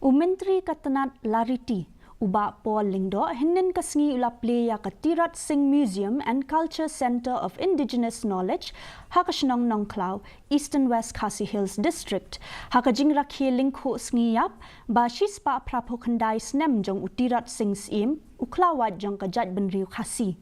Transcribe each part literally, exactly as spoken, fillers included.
U Myntri ka tnat Lariti, u Bah Paul Lyngdoh, hynnin ka sngi u la plie ïa ka Tirot Sing Museum and Culture Centre of Indigenous Knowledge ha ka shnong Nongkhlaw, Eastern West Khasi Hills District, ha ka jingrakhe lyngkhuh sngi ïap ba shispah phraphew khyndai snem jong u Tirot Sing Syiem, u khlawait jong ka jaitbynriew Khasi.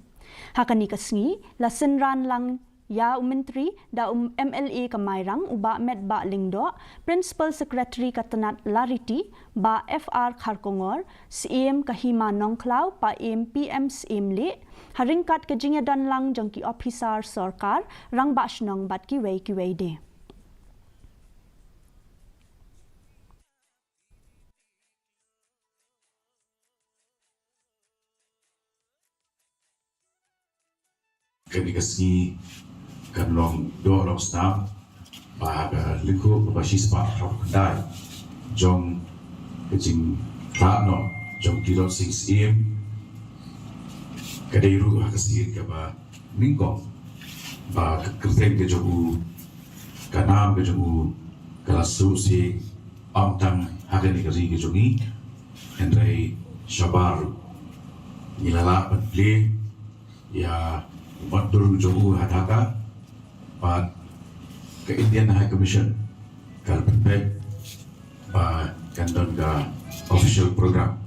Ha kane ka sngi la synran lang ïa u Myntri da u M L A ka Mairang, u Bah Metbah Lyngdoh, Principal Secretary ka tnat Lariti, Bah F R Kharkongor, Syiem ka Hima Nongkhlaw, Paiem P M Syiemlieh, ha ryngkat ka jingïadon lang jong ki ophisar sorkar, rangbah shnong bad kiwei kiwei de. Kane ka sngi kan long doh long snam ba ha ka lyngkhuh kaba shispah phraphew khyndai jong ka jingthrang noh jong u Tirot Sing Syiem, ka dei ruh ha ka sien kaba nyngkong ba ka kyrteng ka jong u, ka nam ka jong u, ka la shu sih ym tang ha kane ka ri ka jong ngi, hynrei shabar ruh. Ngi la lah ban plie ïa u mat dur jong u ha Dhaka, bad ka Indian High Commission ka la pynbeit ba kan don ka official program